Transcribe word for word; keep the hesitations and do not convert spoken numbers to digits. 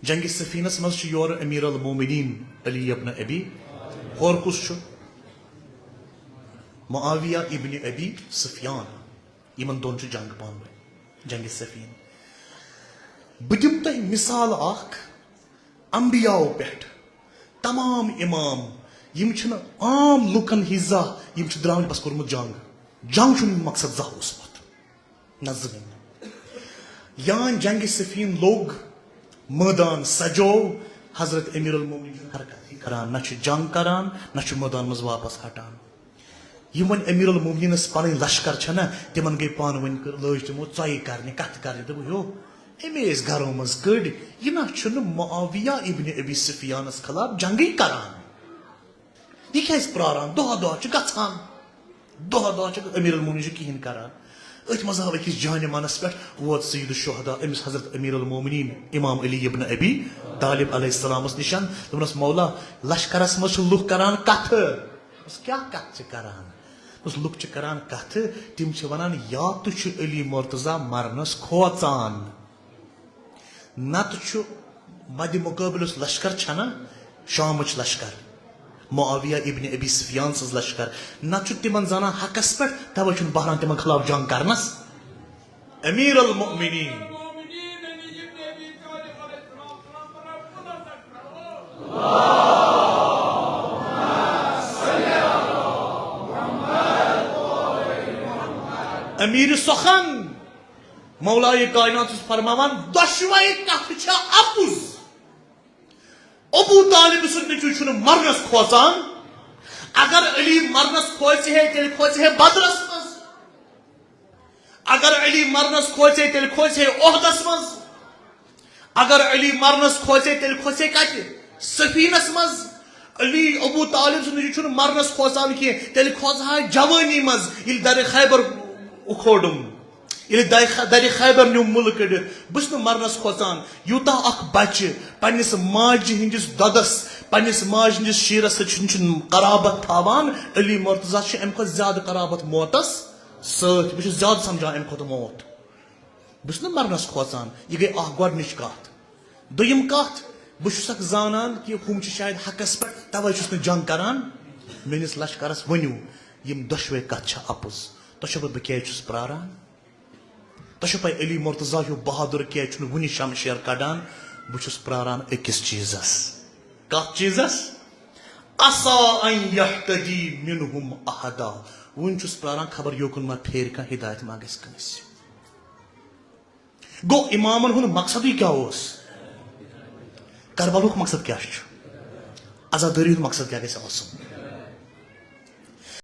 جنگِ صفینس منٛز چھُ یورٕ امیر المومنین علی ابن ابی، ہورٕ کُس چھُ؟ معاویہ ابن ابی سفیان۔ یِمن دۄن چھُ جنگ پانہٕ ؤنۍ، جنگِ صفین۔ بہٕ دِمہٕ تۄہہِ مثال اکھ، انبیاءو پٮ۪ٹھ تمام امام، یِم چھِنہٕ عام لُکن ہِش زانٛہہ، یِم چھِ درٛامٕتۍ بس کوٚرمُت جنگ۔ جنگ چھُنہٕ یِہُنٛد مقصد زانٛہہ اوسمُت۔ نہ زٕہٕنۍ نہٕ۔ یان جنگِ صفین لوٚگ، مٲدان سجوو، حضرت امیر المومنین چھُنہٕ حرکت کران، نہ چھُ جنگ کران، نہ چھُ مٲدان منٛز واپس ہٹان۔ یِم وۄنۍ امیر المومنینس پنٕنۍ لشکر چھےٚ نہ، تِمن گٔے پانہٕ ؤنۍ کٔر، لٲج تِمو ژۄیہِ کرنہِ، کتھٕ کرنہِ، دوٚپُکھ، یو، أمۍ ٲسۍ گرو منٛز کٔڑۍ، یہِ نہ چھُنہٕ معاویہ ابن ابی سفیانس خلاف جنگٕے کران۔ یہِ کیازِ پراران؟ دۄہا دۄہا چھُ گژھان، دۄہا دۄہا چھُ امیر المومنین چھُ کِہیٖنۍ کران۔ أتھۍ منٛز آو أکِس جانہِ منس پٮ۪ٹھ، ووت سید الشہداء، أمِس حضرت امیر المومنین امام علی ابن ابی طالب علیہ السلامس نِشن، دوٚپنس، مولا، لشکرس منٛز چھِ لُکھ کران کتھٕ۔ دوٚپمس، کیٛاہ کتھ چھِ کران؟ دوٚپمس، لُکھ چھِ کران کتھٕ، تِم چھِ ونان، یا تہٕ چھُ علی مرتضی مرنس کھوژان، نتہٕ چھُ مدِ مقابل یُس لشکر چھنا، شامٕچ لشکر، معاویہ ابن ابی سفیان سٕنٛز لشکر، نتہٕ چھُ تِمن زانان حقس پٮ۪ٹھ، توے چھُنہٕ بہران تِمن خلاف جنگ کرنس۔ امیر المؤمنین۔ امیر سخن۔ مولای کائنات چھُس فرماوان، دۄشوے کتھٕ چھےٚ اپُز۔ ابو طالب سُنٛد نیٚچوٗ چھُنہٕ مرنس کھوژان۔ اگر علی مرنس کھوژِ ہے، تیٚلہِ کھوژِ ہے بدرس منٛز۔ اگر علی مرنس کھوژِ ہے، تیٚلہِ کھوژِ ہے احدس منٛز۔ اگر علی مرنس کھوژِ ہے، تیٚلہِ کھوژِ ہے کتہِ؟ صفینس منٛز۔ علی، ابو طالب سُنٛد نیٚچوٗ چھُنہٕ مرنس کھوژان کینٛہہ، تیٚلہِ کھوژ ہا جوٲنی منٛز، ییٚلہِ درِ خیبر اُکھوڑُم۔ ییٚلہِ دَرِ خ-، دَرِ خیبر نیوٗم مُلہٕ کٔڑِتھ، بہٕ چھُس نہٕ مرنس کھوژان۔ یوٗتاہ اکھ بچہِ پننِس ماجہِ ہٕنٛدِس دۄدس، پننِس ماجہِ ہٕنٛدِس شیٖرس سۭتۍ چھُنہٕ، چھُنہٕ قرابت تھاوان، علی مرتضی چھُ امہِ کھۄتہٕ زیادٕ قرابت موتس سۭتۍ۔ بہٕ چھُس زیادٕ سمجھان امہِ کھۄتہٕ موت۔ بہٕ چھُس نہٕ مرنس کھوژان۔ یہِ گٔے اکھ گۄڈنِچ کتھ۔ دوٚیِم کتھ، بہٕ چھُسکھ زانان کہِ ہُم چھِ شاید حقس پٮ۪ٹھ، توے چھُس نہٕ جنگ کران۔ میٲنِس لشکرس ؤنِو، یِم دۄشوے کتھٕ چھےٚ اپُز۔ تۄہہِ چھو پتہ بہٕ کیازِ چھُس پراران؟ تۄہہِ چھو پاے علی مرتضی ہیو بہادر کیازِ چھُنہٕ وُنہِ شمشیر کڑان؟ بہٕ چھُس پراران أکِس چیٖزس۔ کتھ چیٖزس؟ عسیٰ ان یہتدی منہم احدا۔ وُنہِ چھُس پراران خبر یوکُن ما پھیرِ کانٛہہ، ہدایت ما گژھِ کٲنٛسہِ۔ گوٚو امامن ہُنٛد مقصدٕے کیٛاہ اوس؟ کربلہُک مقصد کیٛاہ چھُ؟ عزادٲری ہُنٛد مقصد کیٛاہ گژھِ آسُن؟